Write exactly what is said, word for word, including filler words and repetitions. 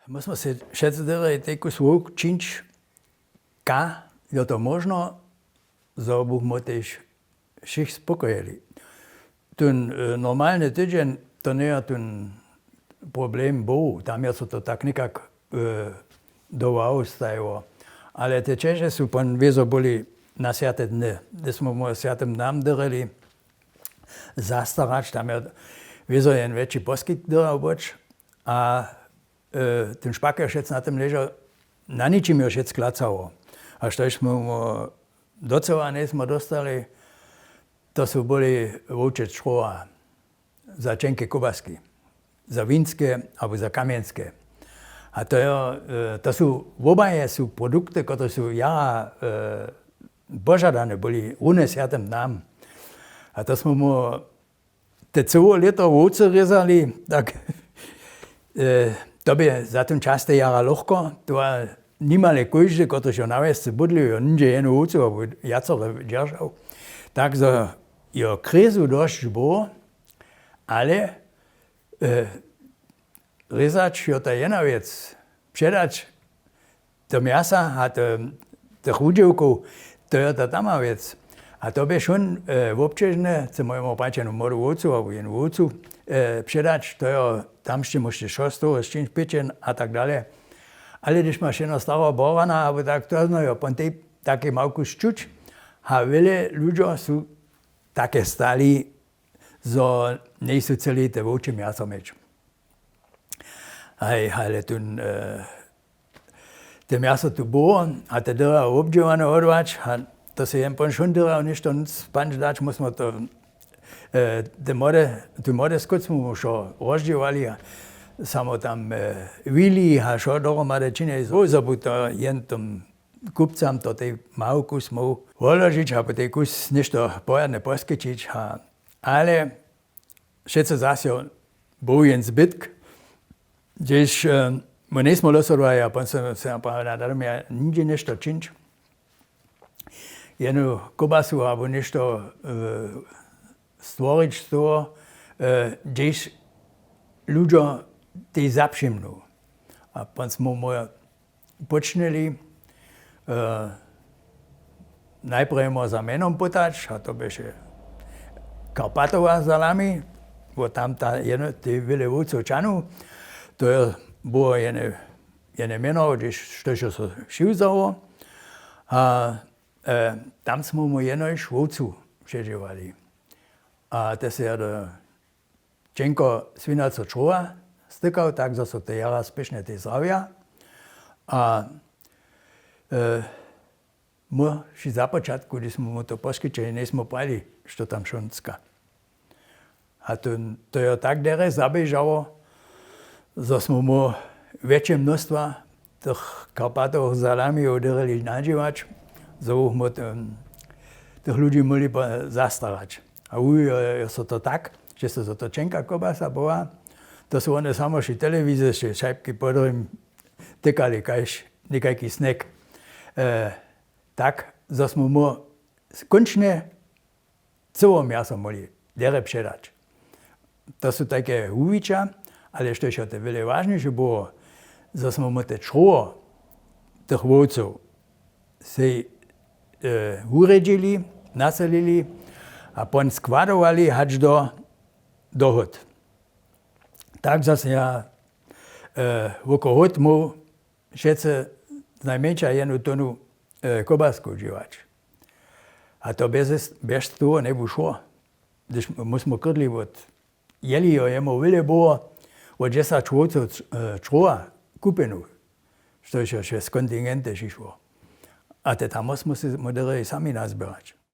My smo se wšetcy dyrjeli tej kus wowk čińć, ka jo to móžno, zo buchmo tež wšěch spokojili. Ten normalny tydźeń, to njejo ten problem był, tam jo so to tak někak do wahu stajło. Ale te čeže su pon wězo byli na swjate dny, hdy smo mu swjatym dnam dyrjeli zastarać, tam jo wězo jen wjetši poskitk dyrjał być. A ten špak jo wšec na tym ležał, na ničim jo wšec klacało. A štož smo mu docyła njejsmo dóstali, to su byli wowče črowa za ćenke kobaski, za winske abo za kamjenske. A to jo to su wobaje su produkty, kotrež su jara požadane byli runje swjatym dnam. A to smo mu te cyło lěto wowce rězali, tak to bě za ten čas te jara lochko, to nimale kóždy, kotryž jo na wjesce bydlił, jo nindźe jenu wowcu abo wjacore dźeržał. Tak zo jo krězu dosć było, ale rězać jo ta jedna wjec, předać to mjasa a tych wudźěłkow, to jo ta tama wjec. A to bě wšón wobćežne, chce mójemu braćenu młodu wowcu abo jenu wowcu předać, to jo tam sće móžeće šostowy sćińć pěćen a tak dale. Ale hdyž maš jeno stareho borana abo tak, to zno jo pon tej taki małku sćuć. A wjele ludźo su take stali, zo njejsu chceli te wowče mjaso měć. Haj, ale tón te mjaso tu było a te dyra wobdźěłane hodłać a to se jen pon wšón dyra něšto nc panč dać, my smo to te młode skót smo mu wšo rozdźěłali a samo tam wili a wšo dohromady činjeli, zo by to jen tym kupcam to tej małku smóhł woložić abo tej kus něšto porjadne poskećić. Ale wšetcy zas jo był jen zbytk, hdźež my njejsmo losodowali a pon so se naprajena da domja nigdźe něšto čińć, jenu kobasu abo něšto stworić z toho, hdźež ludźo tej zapřimnu. A pon smo mój póčnili najprjemo za mjenom pytać a to běše karpatowa salami, bo tam ta tej wjele wowcow ćahnu. To jo było jene mjeno, hdyž štož jo so přiwzało. A tam smo mu jenož wowcu předźěłali. A te se jo do ćenko swinaco črowa stykał, tak zo so te jara spěšnje tej zrawja. A my wšitcy započatku hdyž smo mu to poskyćeli njejsmo prajili što tam wšonska. A to jo tak derje zaběžało, zo smo mu wjetše mnóstwa tych karpatowych salamijow derjeli nadźěłać, zo buchmo tych ludźi móhli zastarać. A wuwijo jo so to tak, že so zo to ćenka kobasa była, to su wone samo při telewizije sće šajbki podrim tykali kaž někajki sneg. Tak zo smo mu kónčnje cyło mjaso móhli derje předać. To su tajke wuwića. Ale štož jo te wjele wažniše było, zo smo mu te črowo tych wowcow sej wurjedźili, nasolili a pon składowali hač do dohód. Tak zo se ja wokohód móhł wšetcy znajmjeńša jenu tónu kobasku dźěłać. A to bjez toho njebu šło. Hdyž my smo krydli wot jeli jo jemu wjele było wot dźesać wowcow črowa kupjenu, štož jo přez kontingente přišło. A te tamo smo se móhli sami nazběrać.